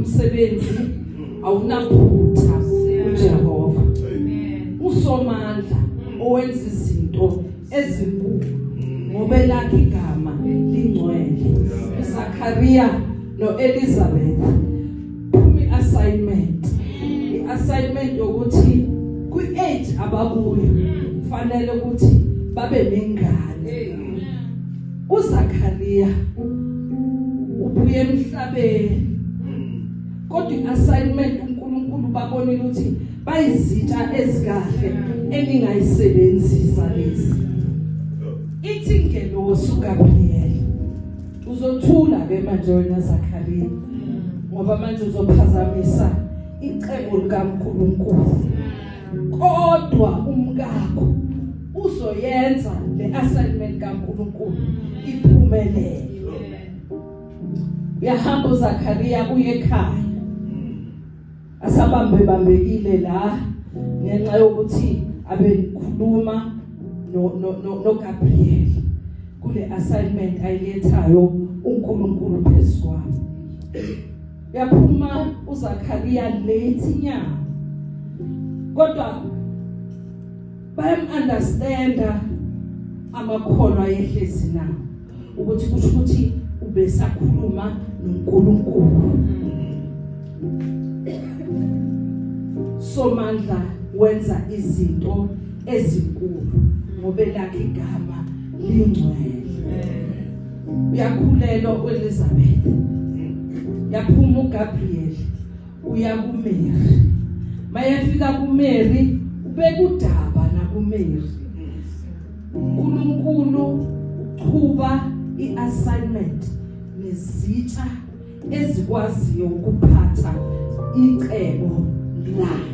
Umsebenzi awunaphutha uJehova. Amen. Usomandla owenza izinto ezinkulu ngoba elakhe igama lingcwele. uZakaria noElizabeth phuma i-assignment, i-assignment yokuthi kwi-age abakuyo fanele ukuthi babe nengane. uZakaria ubuye emhlabeni, kodwa i-assignment uNkulunkulu babonile ukuthi bayizitsha ezikahle eningayisebenzisa lezi. Ithi ingelosi uGabriel, uzothula ke manje wena Zakaria, ngoba manje uzophazamisa icebo likaNkulunkulu, kodwa umkakho uzoyenza le assignment kaNkulunkulu iphumelele. Uyahamba uZakaria uye ekhaya, asabambe bambekile la ngenxa yokuthi abekhuluma no Gabriel kule assignment ayilethayo uNkulunkulu phezukwabo. Yaphuma uZakaria late inyanga, kodwa bayam understanda amakholwa ayehlezi nawo ukuthi kusho ukuthi ubesakhuluma noNkulunkulu. Somandla wenza izinto ezinkulu ngoba elakhe igama lingcwele. Uyakhulelwa uElizabeth, yaphuma uGabriel uya kuMary. Mayefika kuMary ubekudaba nakuMary. uNkulunkulu uchuba iassignment nezitsha ezikwaziyo ukuphatha icebo lakhe.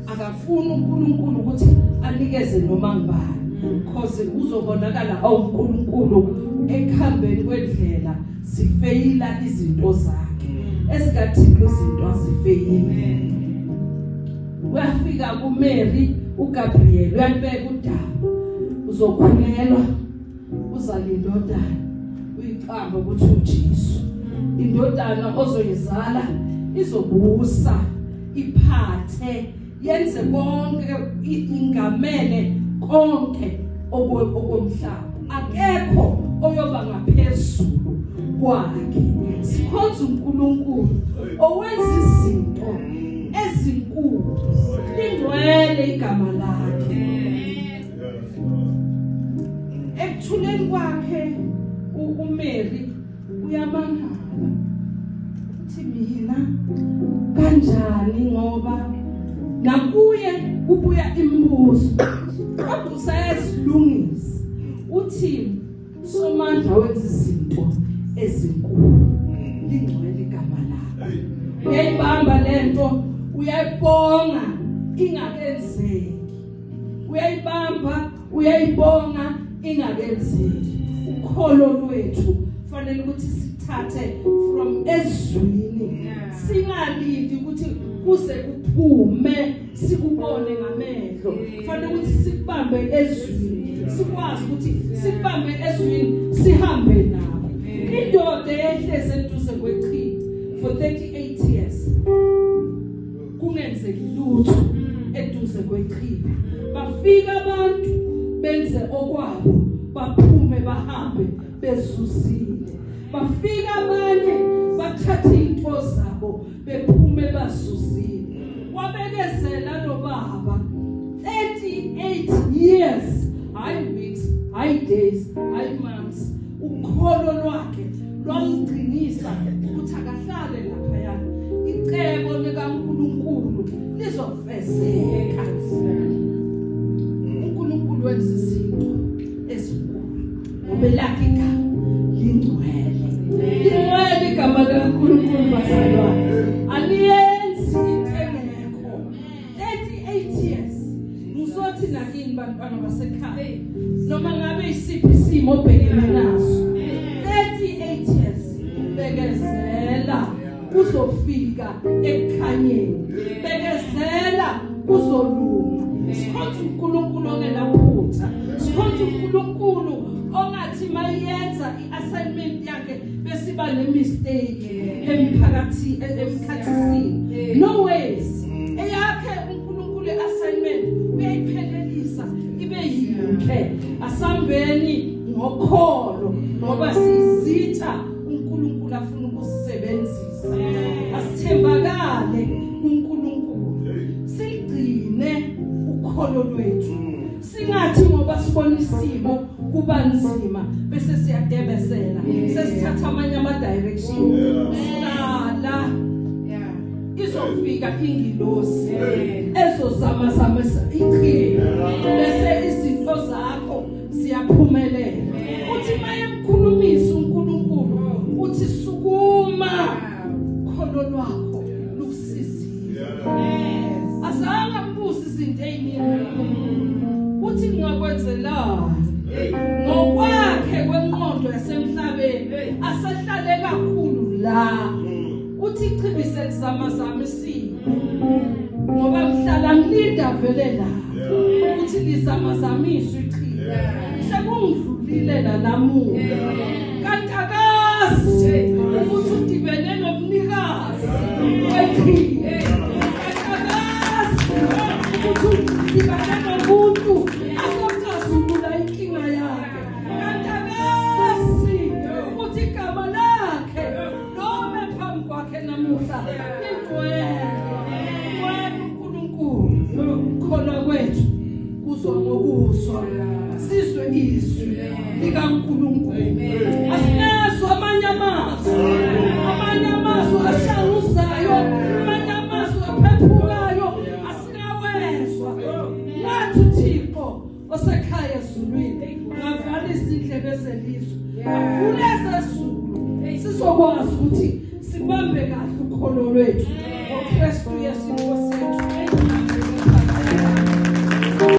Akafuni uNkulunkulu ukuthi anikeze noma ngubani, because uzobonakala awuNkulunkulu ekuhambeni kwendlela sifeyila izinto zakhe. EzikaThixo izinto azifeyili. Uyafika kuMary uGabriel, uyalibeka udaba, uzokhulelwa uzala indodana, uyiqamba ukuthi uJesu. Indodana ozoyizala izobusa, iphathe, yenze konke, ingamele konke okomhlaba. Akekho oyoba ngaphezulu kwakhe. Sikhonza uNkulunkulu owenza izinto ezinkulu, lingcwele igama lakhe. Ekuthuleni kwakhe uMary uyamangala, uthi mina kanjani, ngoba nakuye kubuya imibuzo, kodwa usayazilungisa. Uthi Somandla wenza izinto ezinkulu, lingcwele igama lakhe. Uyayibamba lento, uyayibonga ingakenzeki, uyayibamba uyayibonga ingakenzeki. Ukholo lwethu fanele ukuthi sithathe from ezwini, singalindi ukuthi kuze kuphume sikubone ngamehlo. Fanele ukuthi sikubambe ezwini, sikwazi ukuthi sikubambe ezwini sihambe nako. Indoda ehleze eduze kwechibi for 38 years kungenzeki lutho eduze kwechibi, bafika abantu benze okwabo, baphume bahambe bezuzile. Bafika abanye bathatha into zabo bephume bazuzile. Wabekezela lo baba 38 years, hayi weeks, hayi days, hayi months. Ukholo lwakhe lwamgcinisa ukuthi akahlale laphaya, icebo likaNkulunkulu lizofezeka. uNkulunkulu wenza izinto ezinkulu ngoba elakhe igama lingcwele. Lingcwele igama likaNkulunkulu bazalwane, aliyenzi into engekho. 38 years. Ngizothi nakini bantwana basekhaya, noma ngabe isiphi isimo obhekene naso, 38 years bekezela, kuzofika ekukhanyeni. Bekezela, kuzolunga. Sikhonza uNkulunkulu ongenaphutha, sikhonza uNkulunkulu ongathi Athi mayenza iassignment yakhe besiba nemistake emphakathi emkhathisini. No ways. Eyakhe uNkulunkulu iassignment uyayiphelelisa ibe yinhle. Asambeni ngokholo ngoba sizitha uNkulunkulu afuna ukusebenzisa. Asithembakale uNkulunkulu, sigcine ukholo lwethu, singathi ngoba sibona isimo kuba nzima bese siyadebesela, sesithatha amanye ama direction. Hlala, izofika ingilosi ezozama zama ichibi bese izinto zakho ziyaphumelela. Uthi mayemkhulumisa uNkulunkulu uthi sukuma, kholo lwakho lukusizile. Azange ambuze izinto eziningi uNkulunkulu, uthi ngingakwenzelani ngokwakhe kwenqondo yasemhlabeni asehlale kakhulu la. Uthi ichibi selizamazama isimo ngoba ngihlala ngilinda vele la ukuthi lizamazamiswe ichibi, sekungidlulile nanamuhla. Kanti akazi ukuthi udibene nomnikazi wechibi, kanti akazi ukuthi udibane nomuntu azoxazulula inkinga yakhe, kanti akazi ukuthi igama lakhe noma phambi kwakhe namuhla ligcwele uNkulunkulu. Khona kwethu kuzwa ngokuzwa, sizwe izwi likaNkulunkulu. Asinezwa amanye amazwi, amanye amazwi ashanguzayo, amanye amazwi aphephukayo asingawezwa. Ngathi uThixo osekhaya ezulwini ngavala izindlebe zelizwe, avule ezezulu, sizokwazi ukuthi sibambe kahle ukholo lwethu ngoKristu Yesu.